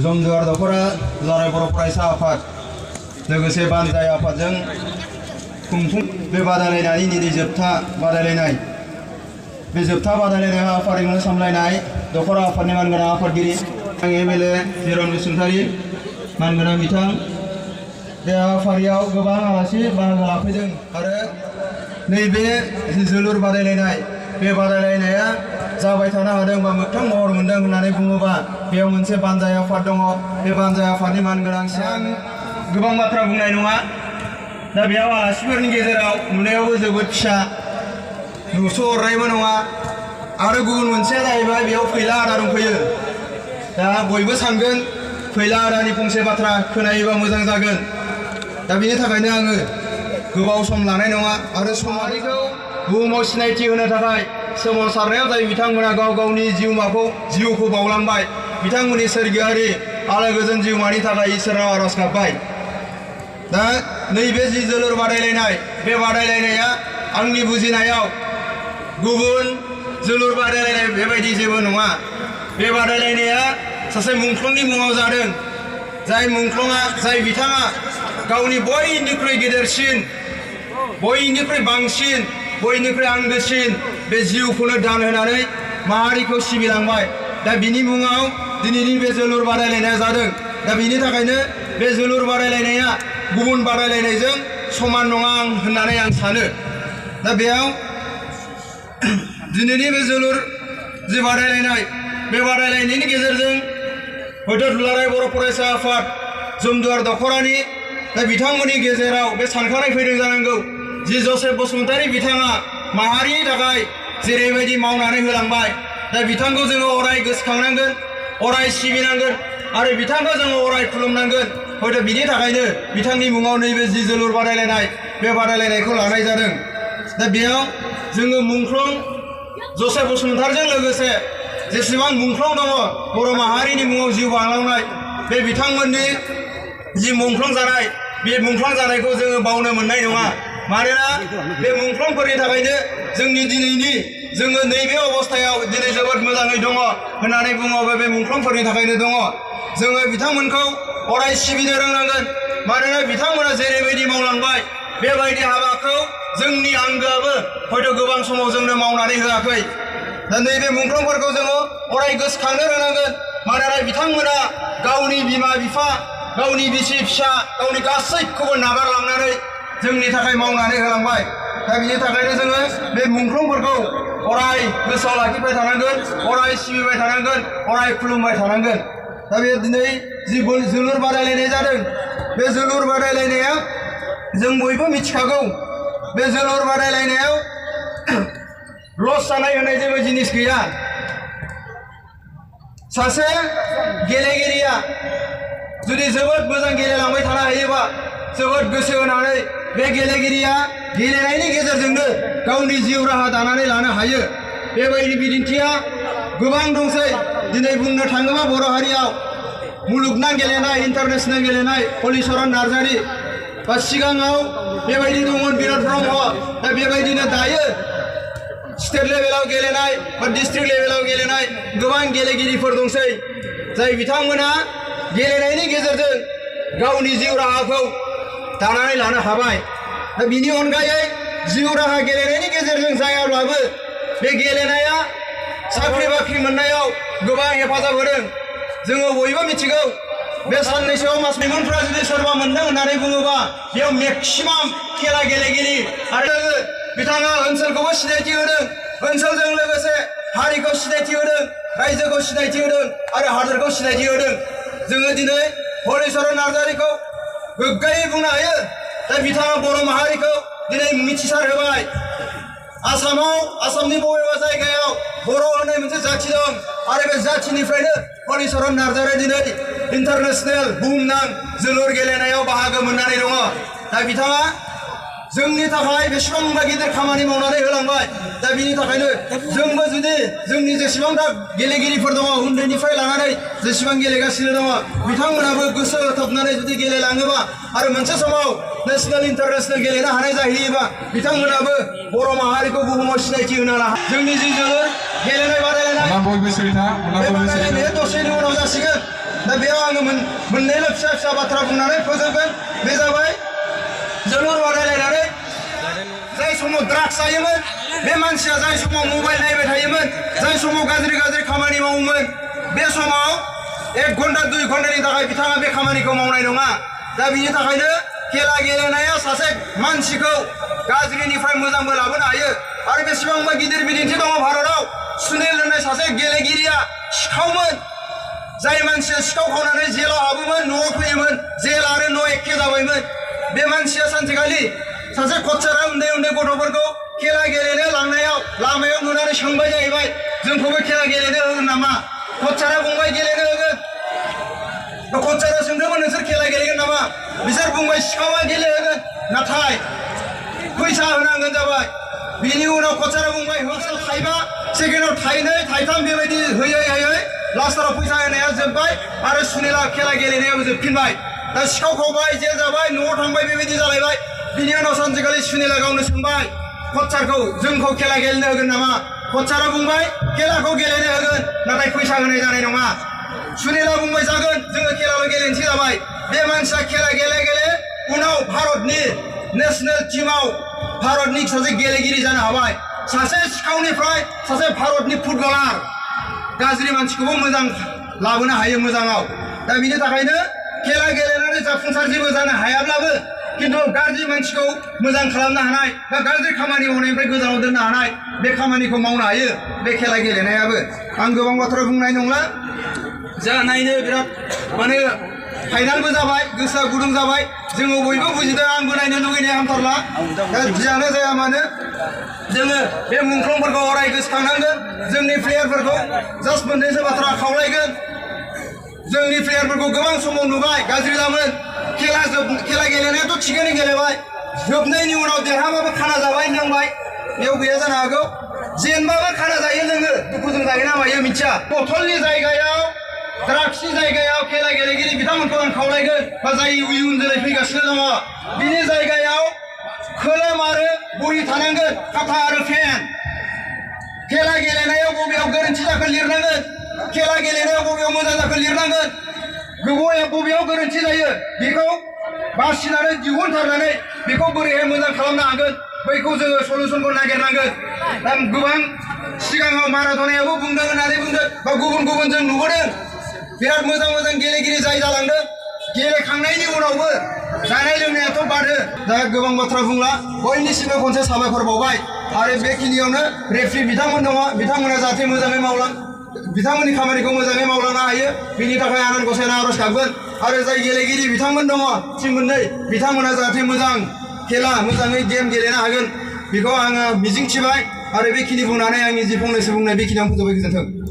जमदुवार दखरा दुलाराय बर' फरायसा आफाद लोगोसे बानजाय आफादजों खुंफुं बे बादायलायनायनि दिनै जोबथा बादायलायनाय बे जोबथा बादायलायनाय हाबाफारिखौनो सामलायनाय दखरा आफादनि मानगोनां आफादगिरि एमएलए हिरन बसुमतारी मानगोनां बिथां बे हाबाफारियाव गोबां आलासि बाहागो लाफैदों आरो नैबे जोलुर बादायलायनाय बे बादायलायनाया जाबाय थानो हादों बा मोगथां महर मोनदों होननानै बुङोबा बेयाव मोनसे बानजाय आफाद दङ बे बानजाय आफादनि मानगोनां आं गोबां बाथ्रा बुंनाय नङा दा बेयाव आलासिफोरनि गेजेराव नुनायावबो जोबोद फिसा नुस'हरनायबो नङा आरो गुबुन मोनसेया जाहैबाय बेयाव फैला आदा दंफैयो दा बयबो सानगोन फैला आदानि फंसे बाथ्रा खोनायोबा मोजां जागोन दा बेनि थाखायनो आङो गोबाव सम लानाय नङा आरो समारिखौ बुहुमाव सिनायथि होनो थाखाय सोमावसारनायाव जाय बिथांमोना गाव गावनि जिउखौ बावलांबाय बिथांमोननि सोरगोआरि आलो गोजोन जिउमानि थाखाय इसोरनाव आरज गाबबाय दा नैबे जि जोलुर बादायलायनाय बे बादायलायनाया आंनि बुजिनायाव गुबुन जोलुर बादायलायनाय बेबायदि जेबो नङा बे बादायलायनाया सासे मुंख्लंनि मुङाव जादों जाय मुंख्लङा जाय बिथाङा गावनि बयनिख्रुइ गेदेरसिन बयनिख्रुइ बांसिन बयनिख्रुइ आंगोसिन बे जिउखौनो दान होनानै माहारिखौ सिबिलांबाय दा बिनि मुङाव दिनैनि बे जोलुर बादायलायनाया जादों दा बिनि थाखायनो बे जोलुर बादायलायनाया गुबुन बादायलायनायजों समान नङा होननानै आं सानो दा बेयाव दिनैनि बे जोलुर जि बादायलायनाय बे बादायलायनायनि गेजेरजों हयथ' दुलाराय बर' फरायसा आफाद जमदुवार दखरानि दा बिथांमोननि गेजेराव बे सानखांनाय फैदों जानांगौ जि जसेफ बसुमतारी बिथाङा माहारिनि थाखाय जेरैबायदि मावनानै होलांबाय दा बिथांखौ जोङो अराय गोसोखांनांगोन अराय सिबिनांगोन आरो बिथांखौ जोङो अराय खुलुमनांगोन हयथ' बिनि थाखायनो बिथांनि मुङाव नैबे जि जोलुर बादायलायनाय बे बादायलायनायखौ लानाय जादों दा बेयाव जोङो मुंख्लं जसेफ बसुमतारीजों लोगोसे जेसेबां मुंख्लं दङ बर' माहारिनि मुङाव जिउ बांलांनाय बे बिथांमोननि जि मुंख्लं जानाय बे मुंख्लं जानायखौ जोङो बावनो मोननाय नङा मानोना बे मुंख्लंफोरनि थाखायनो जोंनि दिनैनि जोङो नैबे अबस्थायाव दिनै जोबोद मोजाङै दङ होननानै बुङोबा बे मुंख्लंफोरनि थाखायनो दङ जोङो बिथांमोनखौ अराय सिबिनो रोंनांगोन मानोना बिथांमोना जेरैबायदि मावलांबाय बेबायदि हाबाखौ जोंनि आंगोआबो हयथ' गोबां समाव जोंनो मावनानै होआखै दा नैबे मुंख्लंफोरखौ जोङो अराय गोसोखांनो रोंनांगोन मानोना बिथांमोना गावनि बिमा बिफा गावनि बिसि फिसा गावनि गासैखौबो नागारलांनानै जोंनि थाखाय मावनानै होलांबाय दा बिनि थाखायनो जोङो बे मुंख्लंफोरखौ अराय गोसोआव लाखिबाय थानांगोन अराय सिबिबाय थानांगोन अराय खुलुमबाय थानांगोन दा बे दिनै जि जोलुर बादायलायनाय जादों बे जोलुर बादायलायनाया जों बयबो मिथिखागौ बे जोलुर बादायलायनायाव लस जानाय होनाय जेबो जिनिस गैया सासे गेलेगिरिया जुदि जोबोद मोजां गेलेलांबाय थानो हायोबा जोबोद गोसो होनानै बे गेलेगिरिया गेलेनायनि गेजेरजोंनो गावनि जिउ राहा दानानै लानो हायो बेबायदि बिदिन्थिया गोबां दंसै दिनै बुंनो थाङोबा बर' हारियाव मुलुगनां गेलेनाय इन्टारनेशनेल गेलेनाय हलिचरन नार्जारी बा सिगाङाव बेबायदि दंमोन बिराद ब्रह्म दा बेबायदिनो दायो स्टेट लेभेलाव गेलेनाय बा डिस्ट्रिक्ट लेभेलाव गेलेनाय गोबां गेलेगिरिफोर दंसै जाय बिथांमोना गेलेनायनि गेजेरजों गावनि जिउ राहाखौ दानानै लानो हाबाय दा बिनि अनगायै जिउ राहा गेलेनायनि गेजेरजों जायाब्लाबो बे गेलेनाया साख्रि बाख्रि मोननायाव गोबां हेफाजाब होदों जोङो बयबो मिथिगौ बे साननैसोआव मास बिमुंफ्रा जुदि सोरबा मोनदों होननानै बुङोबा बेयाव मेक्सिमाम खेला गेलेगिरि आरो बिथाङा ओनसोलखौबो सिनायथि होदों ओनसोलजों लोगोसे हारिखौ सिनायथि होदों रायजोखौ सिनायथि होदों आरो हादोरखौ सिनायथि होदों जोङो दिनै हलिचरन नार्जारीखौ गोग्गायै बुंनो हायो दा बिथाङा बर' माहारिखौ दिनै मिथिसार होबाय आसामनि बबेबा जायगायाव बर' होननाय मोनसे जाथि दं आरो बे जाथिनिफ्रायनो हलिचरन नार्जारी दिनै इन्टारनेशनेल बुहुमनां जोलुर गेलेनायाव बाहागो मोननानै दङ दा बिथाङा जोंनि थाखाय बेसेबांबा गिदिर खामानि मावनानै होलांबाय दा बिनि थाखायनो जोंबो जुदि जोंनि जेसेबां दा गेलेगिरिफोर दङ उन्दैनिफ्राय लानानै जेसेबां गेलेगासिनो दङ बिथांमोनाबो गोसो होथाबनानै जुदि गेलेलाङोबा आरो मोनसे समाव नेशनेल इन्टारनेशनेल गेलेनो हानाय जाहैयोबा बिथांमोनाबो बर' माहारिखौ बुहुमाव सिनायथि होनो जोंनि जि जोलुर गेलेनाय बादायलायनाय बे बादायलायनाया दसेनि उनाव जासिगोन दा बेयाव आङो मोननैल' फिसा फिसा बाथ्रा बुंनानै फोजोबगोन बे जाबाय जोलुर बादायलायनानै जाय समाव ड्राग्स जायोमोन बे मानसिया जाय समाव मबाइल नायबाय थायोमोन जाय समाव गाज्रि खामानि मावोमोन बे समाव 1 घन्टा 2 घन्टानि थाखाय बिथाङा बे खामानिखौ मावनाय नङा दा बिनि थाखायनो खेला गेलेनाया सासे मानसिखौ गाज्रिनिफ्राय मोजांबो लाबोनो हायो आरो बेसेबांबा गिदिर बिदिन्थि दङ भारताव सुनील होननाय सासे गेलेगिरिया सिखावमोन जाय मानसिया सिखाव खावनानै जेलाव हाबोमोन न'आव फैयोमोन जेल आरो न' एखे जाबायमोन बे मानसिया सानसेखालि सासे कचारा उन्दै गथ'फोरखौ खेला गेलेनो लांनायाव लामायाव नुनानै सोंबाय जाहैबाय जोंखौबो खेला गेलेनो होगोन नामा कचारा बुंबाय गेलेनो होगोन कचारा सोंदोंमोन नोंसोर खेला गेलेगोन नामा बिसोर बुंबाय सिखावा गेलेहोगोन नाथाय फैसा होनांगोन जाबाय बिनि उनाव कचारा बुंबाय होसो थाइबा सेकेन्डआव थाइनै थाइथाम बेबायदि होयै लास्टाव फैसा होनाया जोब्बाय आरो सुनीला खेला गेलेनायाबो जोबफिनबाय दा सिखाव खावबाय जेल जाबाय न'आव थांबाय बेबायदि जालायबाय बिनि उनाव सानसेखालि सुनीला गावनो सोंबाय कचारखौ जोंखौ खेला गेलेनो होगोन नामा कचारा बुंबाय खेलाखौ गेलेनो होगोन नाथाय फैसा होनाय जानाय नङा सुनीला बुंबाय जागोन जोङो खेलाल' गेलेनोसै जाबाय बे मानसिया खेला गेले उनाव भारतनि नेशनेल टीमाव भारतनि सासे गेलेगिरि जानो हाबाय सासे सिखावनिफ्राय सासे भारतनि फुटबलार गाज्रि मानसिखौबो मोजां लाबोनो हायो मोजाङाव दा बिनि थाखायनो खेला गेलेनानै जाफुंसार जेबो जानो हायाब्लाबो किन्तु गाज्रि मानसिखौ मोजां खालामनो हानाय बा गाज्रि खामानि मावनायनिफ्राय गोजानाव दोननो हानाय बे खामानिखौ मावनो हायो बे खेला गेलेनायाबो आं गोबां बाथ्रा बुंनाय नंला जा नायनो बिराद माने फाइनालबो जाबाय गोसोआ गुदुं जाबाय जोङो बयबो बुजिदों आंबो नायनो लुगैनाया हामथारला दा जियानो जाया मानो जोङो बे मुंख्लंफोरखौ अराय गोसोखांनांगोन जोंनि प्लेयारफोरखौ जास्ट मोननैसो बाथ्रा खावलायगोन जोंनि प्लेयारफोरखौ गोबां समाव नुबाय गाज्रि जामोन खेला गेलेनायाथ' थिगैनो गेलेबाय जोबनायनि उनाव देरहाबाबो खाना जाबाय नांबाय बेयाव गैया जानो हागौ जेनबाबो खाना जायो जोङो दुखुजों जायो ना मायो मिथिया बथलनि जायगायाव ड्राग्सनि जायगायाव खेला गेलेगिरि बिथांमोनखौ आं खावलायगोन बा जाय इयुन जोलै फैगासिनो दङ बिनि जायगायाव खोलोम आरो बहि थानांगोन खाथा आरो पेन खेला गेलेनायाव बबेयाव गोरोन्थि जाखो लिरनांगोन खेला गेलेनायाव बबेयाव मोजां जाखो लिरनांगोन बबेयाव गोरोन्थि जायो बेखौ बासिनानै दिहुनथारनानै बेखौ बोरैहाय मोजां खालामनो हागोन बैखौ जोङो सलुसनखौ नागिरनांगोन दा गोबां सिगाङाव माराथनायाबो बुंदों होननानै बुंदों बा गुबुन जों नुबोदों बिराद मोजां गेलेगिरि जाय जालांदों गेलेखांनायनि उनावबो जानाय लोंनायाथ' बादो दा गोबां बाथ्रा बुंला बयनिसिमबो खनसे साबायखर बावबाय आरो बेखिनियावनो रेफ्रि बिथांमोन दङ बिथांमोना जाहाथे मोजाङै बिथांमोननि खामानिखौ मोजाङै मावलांनो हायो बिनि थाखाय आनान गसाइनाव आरज गाबगोन आरो जाय गेलेगिरि बिथांमोन दङ टिम मोननै बिथांमोना जाहाथे मोजां खेला मोजाङै गेम गेलेनो हागोन बेखौ आङो मिजिंथिबाय आरो बेखिनि बुंनानै आंनि जि फंनैसो बुंनाय बेखिनियावनो फोजोबबाय गोजोन्थों।